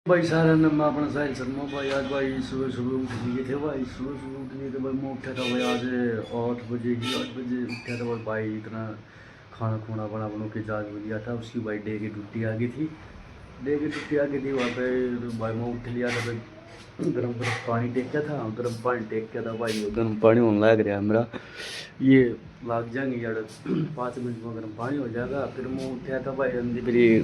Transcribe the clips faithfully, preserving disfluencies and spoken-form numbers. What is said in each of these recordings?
भाई सारे ने मैं अपना साहिल शर्मा। भाई आज भाई सुबह सुबह उठ लिए थे, भाई सुबह सुबह उठ लिए थे भाई। मैं उठा था भाई आज आठ बजे ही, आठ बजे उठा था भाई। भाई इतना खाना खुना बना बनू के जाग भी लिया था, उसकी भाई डे की ड्यूटी आ गई थी, डे की ड्यूटी आ गई थी वहाँ पे। भाई मैं उठ लिया था भाई, गर्म गर्म पानी टेक किया था, गर्म पानी टेक किया था भाई। गर्म पानी होने लग रहा है मेरा, ये लाग जाएंगे यार, पाँच मिनट में गर्म पानी हो जाएगा। फिर मैं उठा था भाई, अंदर फिर ये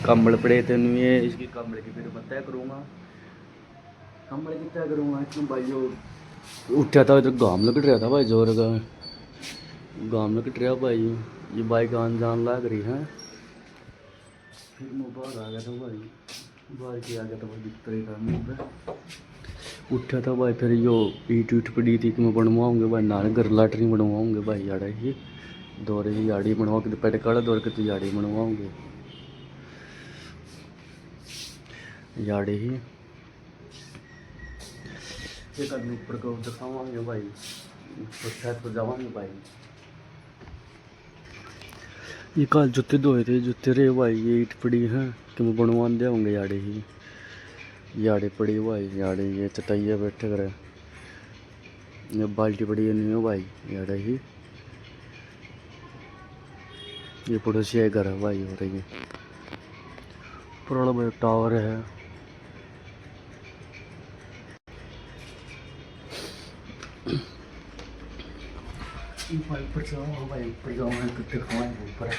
कंबल पड़े थे, नुए इसकी कंबल की फिर मैं तय करूँगा, कंबल की तय करूँगा। इसमें भाई जो उठा था, इधर घाम लग रहा था भाई, जोर का घाम लग रहा भाई। ये बाइक आन जान लाग रही है। फिर मैं बाहर आ गया था भाई, बाहर के आ गया था भाई, भीतर ही था मैं। उठा था भाई, फिर यो ईट ईट पड़ी थी कि मैं बनवाऊंगे भाई, नाल घर लाटरी बनवाऊंगे भाई। याड़ा ही दौरे ही याड़ी बनवा के, पेट काला दौर के तो याड़ी बनवाऊंगे, याड़ी ही। एक आदमी ऊपर को दिखावांगे भाई, ऊपर छत पर जावांगे भाई। ये कल जूते धोए थे, जूते रे भाई, ये ईट पड़ी है कि मैं बनवा दे होंगे याड़े ही। याड़े पड़ी भाई, याड़े ये चटाइया बैठे करे, ये बाल्टी पड़ी है नहीं हो भाई, याड़े ही। ये पड़ोसी है घर है भाई, हो रही है पुराना भाई टावर है। भाई ऊपर जाओ, हाँ भाई ऊपर जाओ, मैं तो दिखाऊँ ऊपर।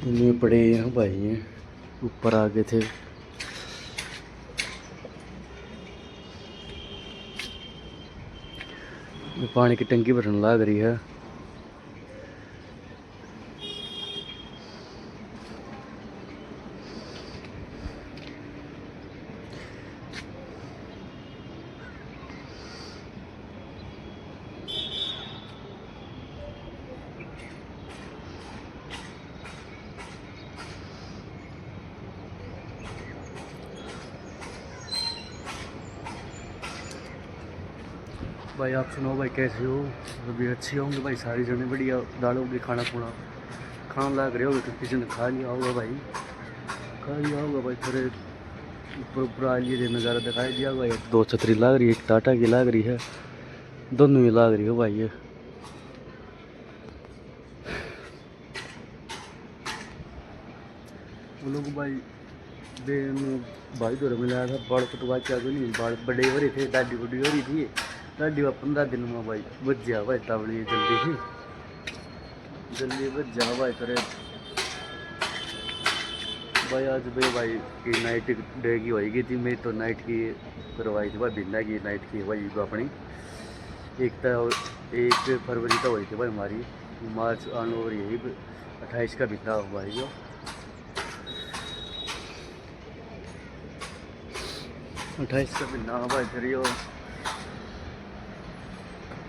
इन्हें पड़े हैं भाई, ये ऊपर आ गए थे। ये पानी की टंकी भरने लाग रही है। भाई आप सुनाओ भाई, कैसे हो? अभी अच्छे होंगे भाई, सारे जने बढ़िया डालोगे खाना खुना, खान लाग रहे होगे तो किसी ने खा लिया होगा भाई, खा लिया होगा भाई। फिर ऊपर ऊपर आ लिए, नज़ारा दिखाई दिया भाई। एक दो छतरी लाग रही है, एक टाटा की लाग रही है, दोनों ही लाग रही हो भाई। ये वो लोग भाई, बे भाई धोरे मिलाया था, बाल कटवा के आ गए नहीं, बाल बड़े हो रहे थे, दाढ़ी बड़ी हो रही थी। दाढ़ी वा पंद्रह दिन में भाई बच गया भाई, तावली जल्दी ही, जल्दी बच जा भाई। करे भाई आज बे भाई की नाइट डे की होई गई थी, मेरी तो नाइट की करवाई थी भाई, बिंदा की नाइट की भाई अपनी। एक तो एक फरवरी तो हुई थी भाई हमारी, मार्च आन ओवर यही अट्ठाईस का बिंदा हुआ है जो। अट्ठाईस का महीना भाई, फिर यो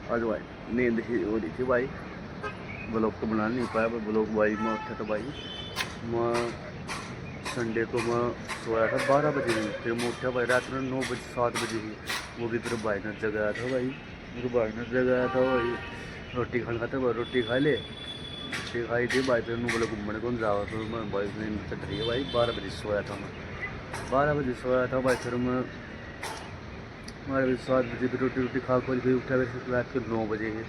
आज भाई नींद ही हो रही थी भाई, ब्लॉग तो बना नहीं पाया भाई। ब्लॉग भाई मैं उठा था भाई, मैं संडे को मैं सोया था बारह बजे ही, फिर मैं उठा भाई रात में नौ बजे, सात बजे ही, वो भी फिर भाई ने जगाया था भाई। मेरे भाई ने जगाया था भाई, रोटी खाने खाते भाई, रोटी खा ले। रोटी खाई थी भाई, फिर मैं बोला घूमने कौन जावा, तो मैं भाई नींद चढ़ रही है भाई, बारह बजे सोया था मैं, बारह बजे सोया था भाई। फिर मैं बारह बजे, सात बजे भी रोटी रोटी खा खोल के उठा, फिर रात के नौ बजे ही,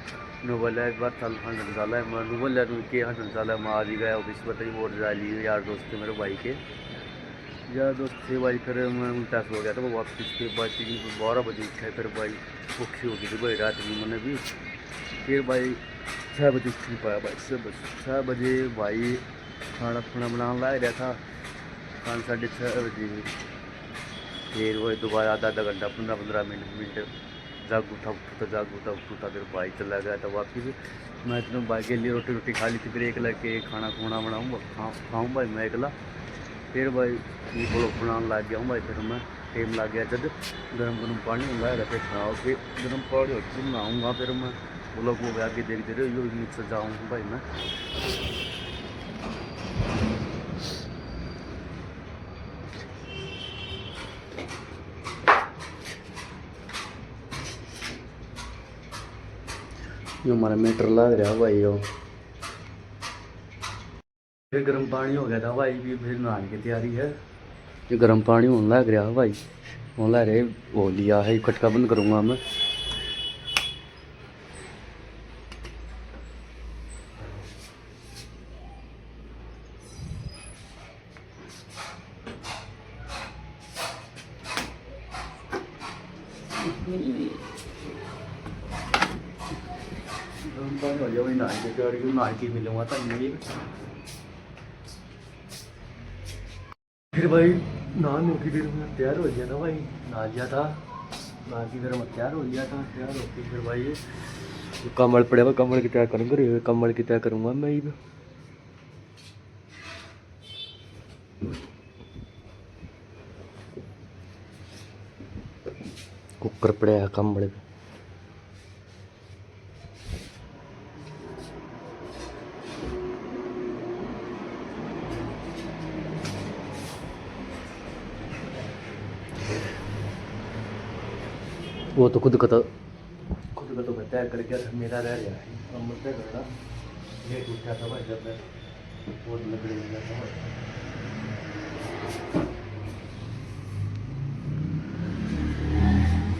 नौ बजे एक बार चाल खान धर्मशाला है, मैं बोला के हाँ धर्मशाला, मैं आ भी गया ऑफिस पर, तभी और जा लिए यार दोस्त थे मेरे भाई के, यार दोस्त थे भाई। फिर मैं उल्टा सो गया था, वो वापस के बाद बारह बजे उठा, फिर भाई भूखी हो गई थी भाई रात में मैंने भी। फिर भाई छः बजे उठ नहीं पाया भाई, छः बजे, छः बजे भाई खाना खुना बनाने लाग रहा था, खान साढ़े छः बजे। फिर वही दोबारा आधा आधा घंटा, पन्द्रह पन्द्रह मिनट मिनट जागू था, उठू था, जागू था, उठू था। फिर भाई चला गया था वापस। मैं इतना भाई के लिए रोटी रोटी खा ली थी, फिर एकला के खाना खुना बनाऊँ, खाऊँ भाई मैं एकला। फिर भाई ये ब्लॉग बनाने लग गया हूँ भाई। फिर मैं टाइम लग गया जब गरम गरम पानी उंगा रखे खाओ, फिर गरम पानी और फिर नहाऊंगा। फिर मैं ब्लॉग को आगे देखते रहो, यो नीचे जाऊँ भाई मैं। यो हमारा मीटर लाग रहा भाई, यो फिर गर्म पानी हो गया था भाई, भी फिर नहाने की तैयारी है। ये गर्म पानी होने लग रहा है भाई, होने लग रहा है, हो लिया है, खटका बंद करूँगा मैं। गर्म पानी हो गया भाई, नहाने की तैयारी, नहा के मिलूंगा तुम। फिर भाई नहा नु के फिर मैं तैयार हो गया था भाई, नहा लिया था, नहा के फिर मैं तैयार हो गया था। तैयार होके फिर भाई कंबल पड़ा हुआ, कंबल की तैयार करूँगा, कंबल की तैयार करूँगा मैं। कुकर पड़ा है कंबल पे। वो तो खुद का तो, खुद का तो मैं तय कर गया था, मेरा रह गया है। अब मैं तय करना, लेट उठा था भाई जब मैं।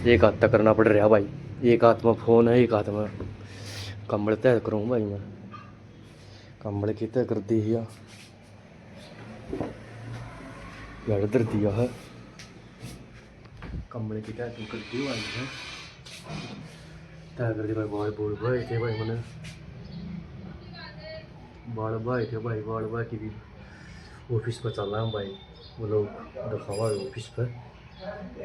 एक हाथ तक करना पड़ रहा भाई, एक हाथ में फोन है, एक हाथ में कंबल तय करूँ भाई। मैं कंबल की तय कर दी है, लड़ धर दिया है। कंबल की तय तो कर दी भाई है, तय कर दी भाई। बाल बूल भाई थे भाई, मैंने बाल भाई थे भाई, बाल भाई की भी ऑफिस पर चल रहा हूँ भाई, वो लोग दिखावा ऑफिस पर।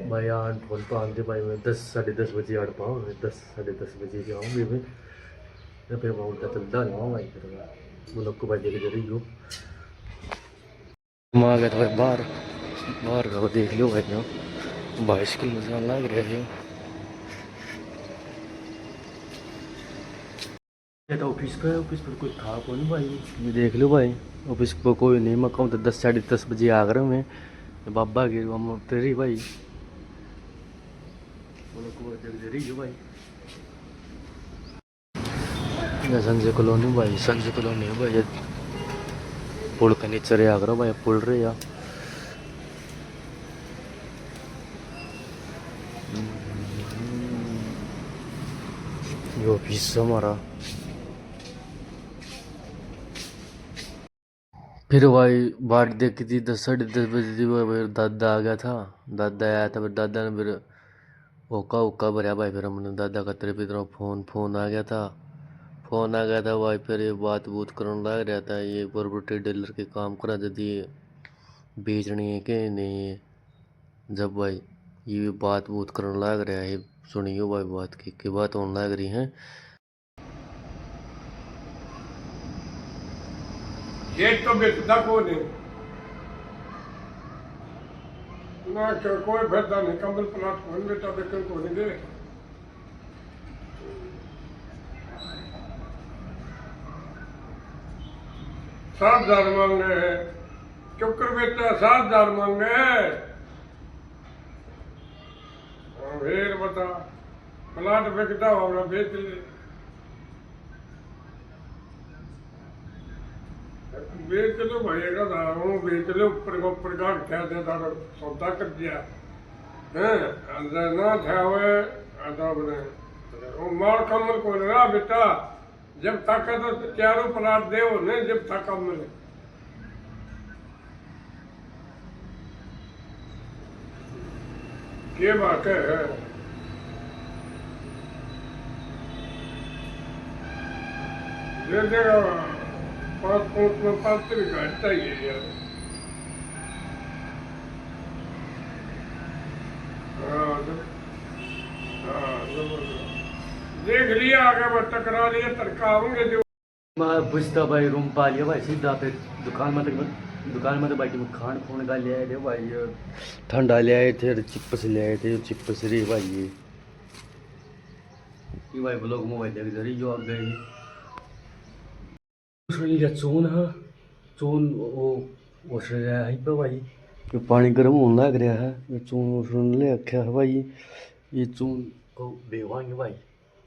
भाई आठ फोन तो आते भाई, मैं दस, साढ़े दस बजे आड़ पाऊँ, मैं दस, साढ़े दस बजे के आऊँगी मैं। तो फिर मैं उल्टा चलता नहीं हूँ भाई, फिर मैं वो लोग को भाई देख जरूरी हूँ। मैं आ गया था भाई बाहर, बाहर का देख लो भाई, बाईस किलो जान लग रहा है। ये तो ऑफिस पे, ऑफिस पर कोई था कौन भाई, ये देख लो भाई, ऑफिस पर कोई नहीं। मैं कहूँ तो दस, साढ़े दस बजे आ गए मैं, तो बाबा के हम तेरी भाई, बोलो को जग दे रही हो भाई। ये संजय कॉलोनी भाई, संजय कॉलोनी है भाई, ये पुल के नीचे रे आ करो भाई, पुल रे यार। ये ऑफिस है हमारा। फिर भाई बाट देखी थी, दस, साढ़े दस बजे थी, वो भाई दादा आ गया था। दादा आया था, फिर दादा ने फिर होका हुक्का भरया भाई। फिर हमने दादा का तरफ इधर फोन, फोन आ गया था, फोन आ गया था भाई। फिर ये बात बूत करने लग रहा था, ये प्रॉपर्टी डीलर के काम करा, जब ये बेचनी है कि नहीं है। जब भाई ये बात बूत करने लग रहा है, सुनियो भाई बात की, की बात होने लग रही है। खेत तो बेचदा कोनी, ना को-, कोई फायदा नहीं, कंबल प्लाट कोनी बेचा, बेचन कोनी दे। सात हजार मांगे है, चक्कर बेचा, सात हजार मांगे है। हाँ, फिर बता, प्लाट बिकता हो, अपना बेच ले। बेच लो भाई, का था, वो बेच लो, ऊपर का, ऊपर का क्या दे, तारा सौदा कर दिया। हैं, अंदर ना था वो, आता अपने, वो माल कमल को रहा बेटा, जब तक तो चारों प्लाट दे हो ने, जब तक कमल। के बात है? दे देगा, पाँच, पाँच में पाँच तो भी घटता ही है यार। हाँ, जब, हाँ, जबरदस्त। देख लिया, आगे मैं टकरा लिया, तड़का आऊंगे जो। मैं पूछता भाई, रूम पा लिया भाई, सीधा फिर दुकान में तक, दुकान में तो भाई मैं खान खून का ले आए थे भाई, ये ठंडा ले आए थे, चिप्स ले आए थे, चिप्स रे भाई, ये, ये भाई ब्लॉग में भाई देख जरी जो आ गए। उसने लिया चून है, चून वो, वो उसने लिया है पे भाई, ये पानी गर्म होने लग रहा है, ये चून उसने ले रखा है भाई, ये चून को बेवाएंगे भाई,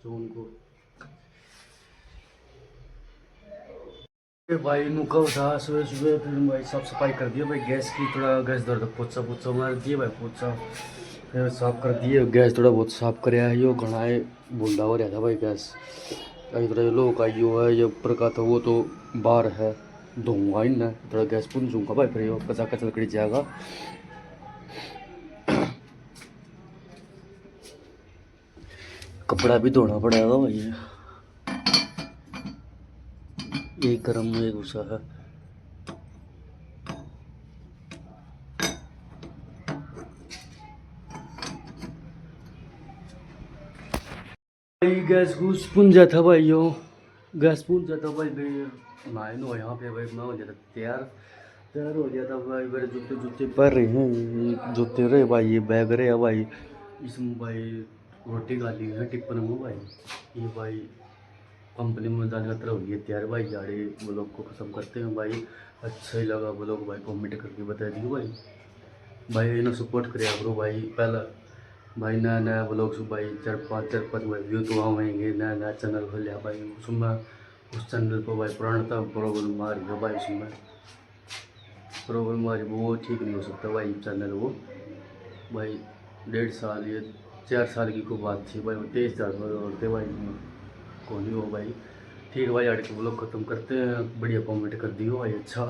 चून को। ए भाई, नुका उठा सुबह सुबह, फिर भाई साफ सफाई कर दिया भाई गैस की, थोड़ा गैस दर्द पोछा पोछा मार दिए भाई, पोछा फिर साफ कर दिए। गैस थोड़ा बहुत साफ करया है, यो घना है, भूंडा हो रहा था भाई गैस। अभी थोड़ा लोग आई हो है, ये ऊपर का था, वो तो बाहर है, धोऊंगा इन्हें, थोड़ा गैस पूंजूंगा भाई, फिर यो कचा कचा लकड़ी जाएगा। कपड़ा भी धोना पड़ेगा भाई, यही क्रम में घुसा है। भाई गैस घुस पुंजा था भाई, यो गैस पुंजा था भाई, भाई नहाए नो यहाँ पे भाई, मैं हो जाता तैयार, तैयार हो गया था भाई। मेरे जूते जूते पहन रहे हैं, जूते रहे भाई, ये बैग रहे भाई, इसमें भाई रोटी खा ली है टिप्पण में भाई। ये भाई कंपनी में जाने का तरह हो गया तैयार भाई। जाड़े व्लॉग को खत्म करते हैं भाई। अच्छा ही लगा व्लॉग भाई, कमेंट करके बता दियो भाई। भाई इन्हें सपोर्ट करे करो भाई। पहला भाई नया नया व्लॉग से भाई चार पाँच चार पाँच भाई व्यू तो आवेंगे। नया नया चैनल खोल लिया भाई, उसमें उस चैनल पर भाई पुराना था प्रॉब्लम आ रही है भाई, उसमें प्रॉब्लम आ रही, वो ठीक नहीं हो सकता भाई चैनल। वो भाई डेढ़ साल, ये चार साल की को बात थी भाई, वो तेईस हज़ार फॉलोअर थे भाई, को नहीं हो भाई। ठीक है भाई, आड़े के व्लॉग खत्म करते हैं। बढ़िया कमेंट कर दियो भाई, अच्छा।